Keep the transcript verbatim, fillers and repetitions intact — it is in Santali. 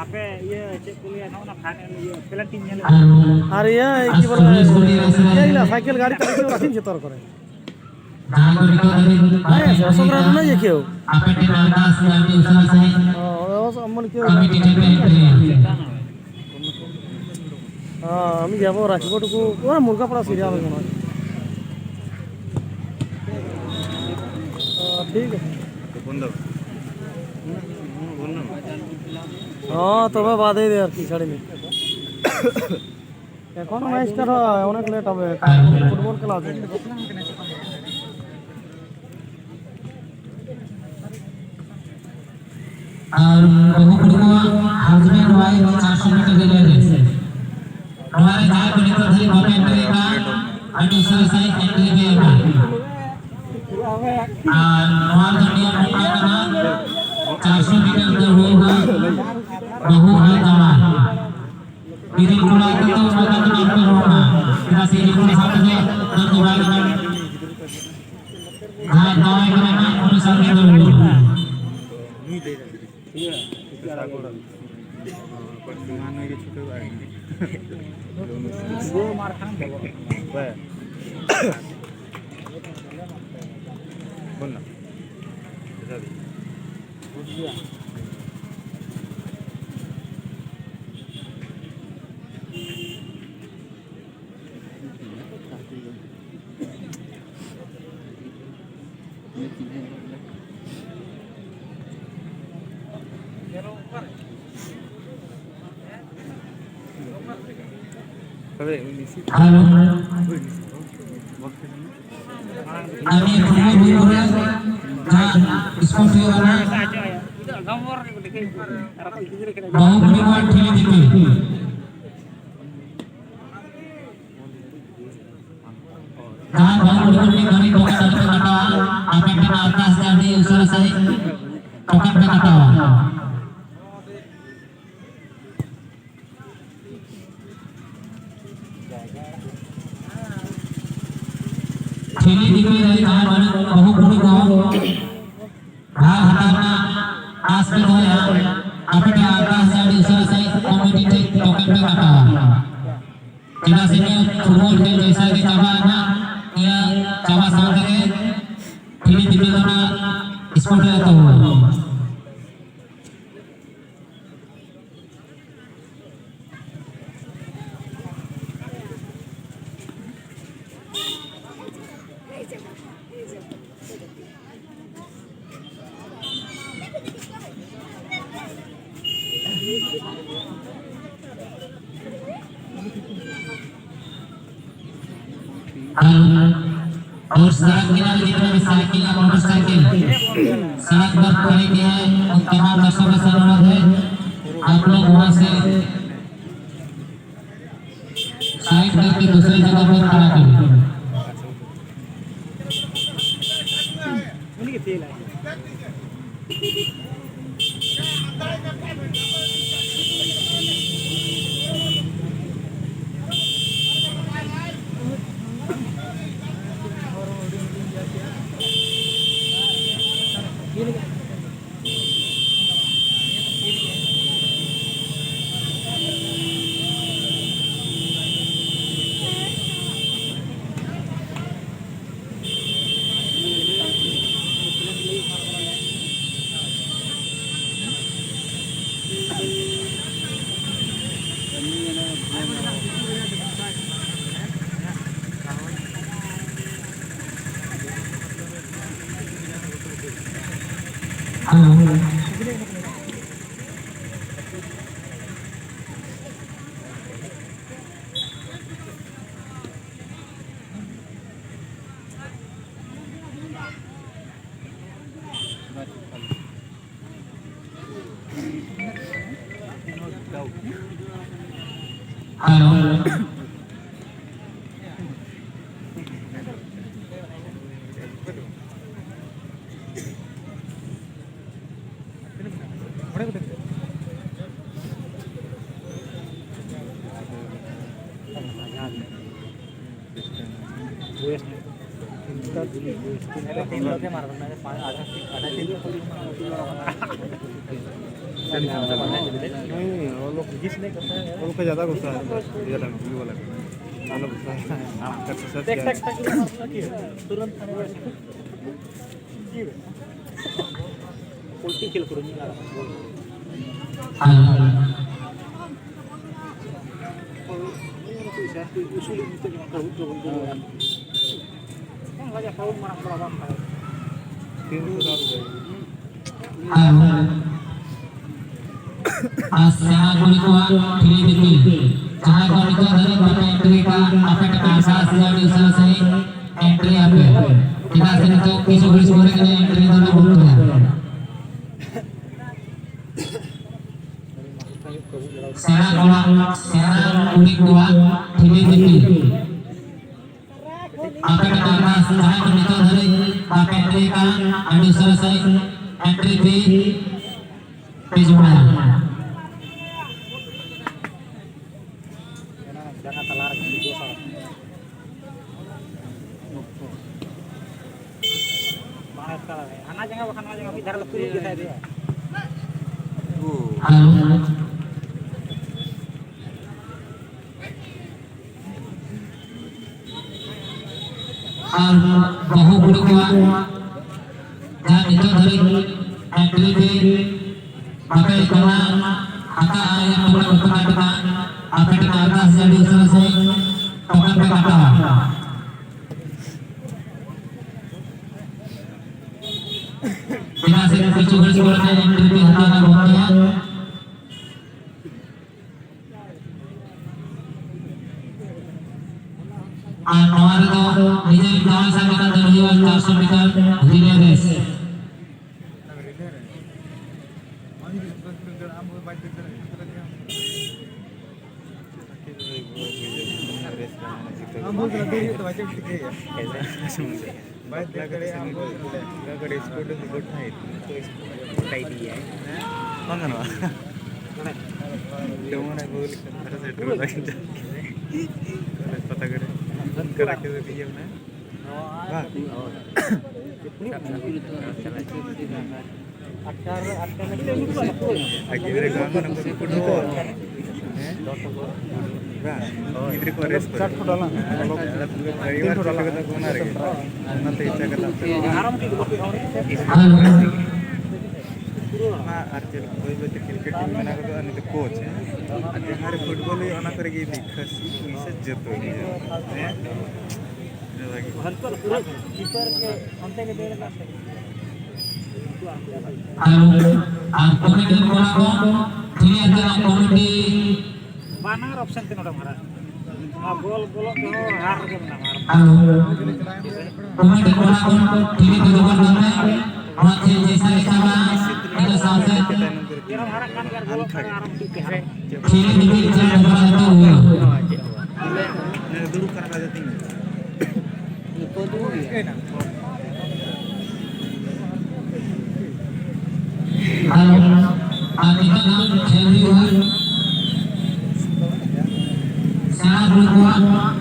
ᱟᱯᱮ ᱤᱭᱟᱹ ᱪᱮᱫ ᱠᱚ ᱞᱟᱹᱭᱟ, ᱱᱚᱜᱼᱚ ᱱᱟ ᱯᱷᱟᱱ ᱤᱭᱟᱹ ᱯᱮᱞᱮᱱᱴᱤᱧ ᱧᱮᱞ ᱮᱫᱟ᱾ ᱟᱨ ᱤᱭᱟᱹ ᱪᱮᱫ ᱵᱚᱞᱮ, ᱤᱭᱟᱹ ᱤᱞᱟ ᱥᱟᱭᱠᱮᱞ ᱜᱟᱹᱰᱤ ᱛᱮ ᱦᱤᱡᱩᱜ ᱟᱹᱠᱤᱱ ᱡᱚᱛᱚ ᱦᱚᱲ ᱠᱚᱨᱮ᱾ ᱦᱮᱸ, ᱥᱮ ᱚᱥᱳᱠ ᱨᱟᱭ ᱨᱮᱱᱟᱜ ᱤᱭᱟᱹ ᱠᱮᱣ᱾ ᱚ, ᱚᱥᱳᱠ ᱟᱢᱵᱟᱱᱤ ᱠᱮᱣ᱾ ᱦᱮᱸ, ᱟᱢ ᱡᱟᱵᱚ ᱨᱟᱡᱽᱠᱳᱴ ᱠᱚ, ᱚᱱᱟ ᱢᱩᱨᱜᱟᱯᱟᱲᱟ ᱥᱤᱨᱤᱭᱟᱞ ᱢᱮᱱᱟᱜᱼᱟ᱾ ᱦᱮᱸ, ᱴᱷᱤᱠ ᱟᱪᱷᱮ᱾ ᱦᱚᱸ, ᱛᱚᱵᱮ ᱵᱟᱫᱮ ᱫᱮ ᱟᱨᱠᱤ, ᱥᱟᱲᱮ ᱢᱤᱫ᱾ ᱮᱠᱷᱚᱱ ᱚᱱᱟ ᱥᱴᱟᱨᱴ ᱦᱚᱸ ᱚᱱᱮᱠ ᱞᱮᱴ হবে, ᱯᱷᱩᱴᱵᱚᱞ ᱠᱷᱮᱞᱟ ᱦᱚᱪᱚ᱾ ᱟᱨ ᱵᱟᱹᱦᱩ ᱠᱩᱲᱤ ᱠᱚᱣᱟᱜ ᱦᱟᱡᱵᱮᱱᱰ ᱣᱟᱭᱤᱯ ᱪᱟᱨᱥᱚ ᱢᱤᱴᱟᱨ ᱨᱤᱞᱮ ᱨᱮᱥ᱾ ᱱᱚᱣᱟ ᱨᱮ ᱡᱟᱦᱟᱸᱭ ᱠᱚ ᱱᱤᱛᱚᱜ ᱫᱷᱟᱹᱨᱤᱡ ᱵᱟᱯᱮ ᱮᱱᱴᱨᱤ ᱟᱠᱟᱫ, ᱟᱹᱰᱤ ᱩᱥᱟᱹᱨᱟ ᱥᱟᱺᱦᱤᱡ ᱮᱱᱴᱨᱤ ᱯᱮ ᱮᱢᱟ᱾ ᱟᱨ ᱱᱚᱣᱟ ᱫᱚ ᱱᱤᱭᱚᱢ ᱱᱚᱝᱠᱟ ᱠᱟᱱᱟ, ᱪᱟᱨᱥᱚ ᱢᱤᱴᱟᱨ ᱫᱟᱹᱲ ᱦᱩᱭᱩᱜᱼᱟ, ᱵᱟᱹᱦᱩ ᱟᱨ ᱡᱟᱶᱟᱭ᱾ ᱤᱨᱤᱞ ᱠᱚᱲᱟ ᱠᱚᱫᱚ ᱚᱱᱟ ᱠᱚᱫᱚ ᱵᱟᱝ ᱠᱚ ᱨᱚᱲᱟ, ᱪᱮᱫᱟᱜ ᱥᱮ ᱤᱨᱤᱞ ᱠᱚᱲᱟ ᱥᱟᱶ ᱛᱮᱫᱚ ᱫᱟᱹᱲ ᱫᱚ ᱵᱟᱭ ᱜᱟᱱᱚᱜᱼᱟ᱾ ᱡᱟᱦᱟᱸᱭ ᱡᱟᱶᱟᱭ ᱠᱟᱱᱟᱭ ᱱᱟᱦᱟᱜ, ᱩᱱᱤ ᱥᱟᱶ ᱜᱮ ᱫᱟᱹᱲ ᱦᱩᱭᱩᱜᱼᱟ᱾ ᱦᱮᱞᱳ᱾ ᱟᱨ ᱱᱤᱭᱟᱹ ᱯᱷᱩᱴᱵᱚᱞ ᱦᱩᱭᱩᱜ ᱠᱟᱱᱟ, ᱡᱟᱦᱟᱸ ᱥᱯᱳᱨᱴ ᱦᱩᱭᱩᱜ ᱠᱟᱱᱟ, ᱵᱟᱹᱦᱩ ᱠᱩᱲᱤ ᱠᱚᱣᱟᱜ ᱴᱷᱤᱞᱤ ᱫᱤᱯᱤᱞ᱾ ᱡᱟᱦᱟᱸᱭ ᱵᱟᱹᱦᱩ ᱠᱩᱲᱤ ᱠᱚ ᱴᱷᱤᱞᱤ ᱫᱤᱯᱤᱞ ᱠᱚ ᱠᱟᱴᱟᱣᱟ, ᱟᱯᱮ ᱴᱷᱮᱱ ᱟᱨᱫᱟᱥ ᱡᱮ ᱟᱹᱰᱤ ᱩᱥᱟᱹᱨᱟ ᱥᱟᱺᱦᱤᱡ ᱴᱚᱠᱮᱱ ᱯᱮ ᱠᱟᱴᱟᱣᱟ᱾ ᱴᱷᱤᱞᱤ ᱫᱤᱯᱤᱞ ᱨᱮ ᱡᱟᱦᱟᱸᱭ ᱵᱟᱹᱦᱩ ᱠᱩᱲᱤ ᱠᱚ ᱵᱷᱟᱜᱽ ᱦᱟᱛᱟᱣ ᱨᱮᱱᱟᱜ ᱟᱸᱥ ᱯᱮ ᱫᱚᱦᱚᱭᱟ, ᱟᱯᱮ ᱴᱷᱮᱱ ᱟᱨᱫᱟᱥ ᱡᱮ ᱟᱹᱰᱤ ᱩᱥᱟᱹᱨᱟ ᱥᱟᱺᱦᱤᱡ ᱠᱚᱢᱤᱴᱤ ᱴᱷᱮᱱ ᱴᱳᱠᱮᱱ ᱯᱮ ᱠᱟᱴᱟᱣᱟ᱾ ᱪᱮᱫᱟᱜ ᱥᱮ ᱱᱤᱭᱟᱹ ᱯᱷᱩᱴᱵᱚᱞ ᱠᱷᱮᱞ ᱡᱮᱭᱥᱟ ᱜᱮ ᱪᱟᱵᱟᱜᱼᱟ ᱱᱟᱦᱟᱜ, ᱱᱤᱭᱟᱹ ᱪᱟᱵᱟ ᱥᱟᱶ ᱛᱮᱜᱮ ᱫᱷᱤᱨᱮ ᱫᱷᱤᱨᱮ ᱫᱚ ᱱᱟᱦᱟᱜ ᱥᱯᱳᱨᱴ ᱨᱮ ᱮᱛᱚᱦᱚᱵᱚᱜᱼᱟ᱾ और सड़क किनारे जितने भी साइकिल या मोटरसाइकिल सड़क पर खड़े किए हैं, उन तमाम दर्शकों से अनुरोध है, आप लोग वहां से साइड करके दूसरे जगह पर खड़ा करें। Hello. नहीं, वो लोग, वो लोग का ज़्यादा गुस्सा है, ये वाला, ये वाला। हम लोग गुस्सा है। ᱟᱨ, ᱟᱨ ᱥᱮᱬᱟ ᱠᱩᱲᱤ ᱠᱚᱣᱟᱜ ᱯᱷᱨᱤ ᱫᱤᱯᱤᱞ, ᱡᱟᱦᱟᱸᱭ ᱠᱚ ᱱᱤᱛᱚᱜ ᱫᱷᱟᱹᱨᱤᱡ ᱵᱟᱯᱮ ᱮᱱᱴᱨᱤ ᱠᱟᱜ, ᱟᱯᱮ ᱴᱟᱠᱟ ᱟᱥᱟ ᱟᱥᱟ ᱟᱹᱰᱤ ᱩᱥᱟᱹᱨᱟ ᱥᱟᱺᱦᱤᱡ ᱮᱱᱴᱨᱤ ᱟᱯᱮ, ᱪᱮᱫᱟᱜ ᱥᱮ ᱱᱤᱛᱚᱜ ᱠᱤᱪᱷᱩ ᱜᱷᱟᱹᱲᱤᱡ ᱯᱚᱨᱮ ᱜᱮ ᱮᱱᱴᱨᱤ ᱫᱚᱞᱮ ᱵᱚᱱᱫᱚᱭᱟ᱾ ᱥᱮᱬᱟ ᱠᱚᱲᱟ, ᱥᱮᱬᱟ ᱠᱩᱲᱤ ᱠᱚᱣᱟᱜ ᱯᱷᱨᱤ ᱫᱤᱯᱤᱞ᱾ ᱟᱯᱮ ᱠᱚ ᱡᱟᱦᱟᱸᱭ ᱠᱚ ᱱᱤᱛᱚᱜ ᱫᱷᱟᱹᱨᱤᱡ ᱵᱟᱯᱮ ᱮᱱᱴᱨᱤ ᱠᱟᱱ, ᱟᱹᱰᱤ ᱩᱥᱟᱹᱨᱟ ᱥᱟᱺᱦᱤᱡ ᱮᱱᱴᱨᱤ ᱯᱮ, ᱯᱮ ᱡᱚᱢᱟᱭᱟ᱾ ᱡᱟᱸᱜᱟ ᱛᱟᱞᱟ ᱨᱮ ᱜᱤᱛᱤᱡ ᱜᱚᱫ ᱠᱟᱜ᱾ ᱵᱟᱝ ᱮᱥᱠᱟᱨ ᱫᱟᱲᱮᱭᱟᱜᱼᱟ᱾ ᱦᱟᱱᱟ ᱡᱟᱸᱜᱟ ᱵᱟᱠᱷᱟᱱ ᱱᱚᱣᱟ ᱡᱟᱸᱜᱟ ᱢᱤᱫ ᱫᱷᱟᱨᱮ ᱞᱮ ᱛᱩᱞ ᱜᱮ ᱛᱟᱦᱮᱸ ᱫᱮᱭᱟ᱾ ᱦᱮᱞᱳ᱾ ᱟᱨ ᱵᱟᱹᱦᱩ ᱠᱩᱲᱤ ᱠᱚᱣᱟᱜ ᱡᱟᱦᱟᱸ ᱱᱤᱛᱚᱜ ᱫᱷᱟᱹᱨᱤᱡ ᱮᱱᱴᱨᱤ ᱯᱷᱤ ᱵᱟᱯᱮ ᱮᱢᱟ ᱟᱠᱟᱫᱼᱟ, ᱭᱟ ᱯᱮ ᱵᱟᱯᱮ ᱠᱟᱴᱟᱣᱟ, ᱟᱯᱮ ᱴᱷᱮᱱ ᱟᱨᱫᱟᱥ ᱡᱮ ᱟᱹᱰᱤ ᱩᱥᱟᱹᱨᱟ ᱥᱟᱺᱦᱤᱡ ᱴᱳᱠᱚᱱ ᱯᱮ ᱠᱟᱴᱟᱣᱟ᱾ ᱪᱮᱫᱟᱜ ᱥᱮ ᱠᱤᱪᱷᱩ ᱜᱷᱟᱹᱲᱤᱡ ᱯᱚᱨᱮ ᱮᱱᱴᱨᱤ ᱯᱷᱤ ᱦᱟᱛᱟᱣ ᱨᱮᱱᱟᱜ ᱵᱚᱱᱫᱚᱭᱟ᱾ ᱟᱨ ᱱᱚᱣᱟ ᱨᱮᱫᱚ ᱱᱤᱡᱮ ᱡᱟᱦᱟᱸ ᱥᱟᱸᱜᱮ ᱠᱟᱛᱮ ᱦᱩᱭᱩᱜᱼᱟ ᱪᱟᱨᱥᱚ ᱢᱤᱴᱟᱨ ᱨᱤᱞᱮ ᱨᱮᱥ᱾ ᱟᱢ ᱵᱚᱞ ᱫᱚ ᱫᱮᱨᱤ ᱛᱚ ᱵᱟᱭ ᱪᱮᱫ ᱪᱤᱠᱟᱹᱭᱟ? ᱵᱟᱭ ᱫᱟᱹᱲ ᱫᱟᱲᱮᱭᱟᱜᱼᱟ, ᱟᱢ ᱵᱚᱞ ᱫᱚ ᱫᱮᱨᱤ ᱛᱚ ᱵᱟᱭ ᱪᱮᱫ ᱪᱤᱠᱟᱹᱭᱟ? ᱵᱟᱝ ᱜᱟᱱᱚᱜᱼᱟ᱾ ᱡᱮᱢᱚᱱ ᱟᱹᱜᱩ ᱞᱮᱠᱷᱟᱱ ᱫᱷᱟᱨᱟ ᱥᱮᱴᱮᱨ ᱵᱟᱝ ᱪᱟᱞᱟᱜ᱾ ᱠᱚᱞᱮᱡᱽ ᱯᱟᱛᱟ ᱠᱚᱨᱮ ᱠᱟᱨᱟ ᱠᱚ ᱤᱭᱟᱹ ᱢᱮᱱᱟᱜᱼᱟ᱾ ᱵᱟᱝ᱾ ᱟᱨ ᱜᱤᱫᱽᱨᱟᱹ ᱠᱚ ᱟᱭᱢᱟ ᱱᱚᱝᱠᱟ ᱠᱚ ᱯᱷᱩᱴᱵᱚᱞ᱾ ᱦᱮᱸ? ᱵᱟᱝ, ᱜᱤᱫᱽᱨᱟᱹ ᱠᱚ ᱨᱮᱥ ᱠᱚᱨᱮ᱾ ᱟᱨ ᱯᱩᱨᱟᱹ ᱯᱚᱨᱤᱵᱟᱨ ᱪᱷᱩᱴᱟᱹᱣ ᱠᱟᱛᱮ ᱠᱚ ᱚᱱᱟ ᱨᱮᱜᱮ᱾ ᱚᱱᱟᱛᱮ ᱤᱪᱪᱷᱟ ᱠᱟᱛᱮ ᱟᱯᱮ ᱚᱱᱟ ᱟᱨ ᱪᱮᱫ ᱵᱟᱹᱭ ᱵᱟᱹᱭ ᱛᱮ ᱠᱨᱤᱠᱮᱴ ᱴᱤᱢ ᱵᱮᱱᱟᱣ ᱜᱚᱫᱚᱜᱼᱟ, ᱱᱤᱛᱚᱜ ᱠᱳᱪ, ᱦᱮᱸ? ᱟᱨ ᱡᱟᱦᱟᱸ ᱨᱮ ᱯᱷᱩᱴᱵᱚᱞ ᱦᱩᱭᱩᱜᱼᱟ, ᱚᱱᱟ ᱠᱚᱨᱮ ᱜᱮ ᱤᱫᱤ, ᱠᱷᱟᱹᱥᱤ, ᱯᱩᱭᱥᱟᱹ ᱡᱚᱛᱚ ᱜᱮ᱾ ᱦᱮᱸ? ᱤᱱᱟᱹ ᱞᱟᱹᱜᱤᱫ᱾ ᱦᱮᱞᱳ, ᱟᱨ ᱠᱚᱢᱤᱴᱤ ᱠᱚᱲᱟ ᱠᱚ, ᱛᱤᱱᱟᱹᱜ ᱦᱟᱡᱟᱨ ᱠᱚᱢᱤᱴᱤ? ᱵᱟᱱᱟᱨ ᱚᱯᱥᱮᱱ ᱛᱮ ᱱᱚᱰᱮ ᱢᱟᱨᱟᱝ᱾ ᱱᱚᱣᱟ ᱵᱚᱞ ᱵᱚᱞᱚᱜ ᱛᱮᱦᱚᱸ ᱦᱟᱨ ᱨᱮᱜᱮ ᱢᱮᱱᱟᱜᱼᱟ᱾ ᱦᱮᱞᱳ, ᱠᱚᱢᱤᱴᱤ ᱠᱚᱲᱟ ᱠᱚ, ᱛᱤᱱᱟᱹᱜ ᱦᱟᱡᱟᱨ ᱠᱚᱢᱤᱴᱤ? ᱱᱚᱣᱟ ᱠᱷᱮᱞ ᱡᱮᱥᱟ ᱞᱮᱠᱟ ᱵᱟᱝ, ᱤᱱᱟᱹ ᱥᱟᱶᱛᱮ ᱪᱮᱫ ᱦᱚᱸ ᱦᱟᱨᱟᱜ ᱠᱟᱱ ᱜᱮᱭᱟ, ᱟᱨ ᱜᱚᱞᱚᱜ ᱠᱟᱱᱟ, ᱟᱨ ᱢᱤᱫᱴᱤᱡ ᱛᱮ ᱦᱟᱨᱟᱜ ᱠᱟᱱᱟ᱾ ᱠᱷᱮᱞ ᱞᱟᱹᱜᱤᱫ ᱪᱮᱫ ᱵᱮᱵᱚᱥᱛᱷᱟ ᱦᱩᱭᱩᱜᱼᱟ? ᱫᱩᱲᱩᱵ ᱠᱟᱱᱟ ᱠᱚ ᱡᱟᱹᱛᱤ᱾ ᱟᱨ, ᱟᱨ ᱱᱤᱛᱚᱜ ᱫᱚ ᱠᱷᱮᱞ ᱦᱩᱭᱩᱜᱼᱟ᱾ ᱥᱮᱬᱟ ᱦᱚᱲ ᱠᱚᱣᱟᱜ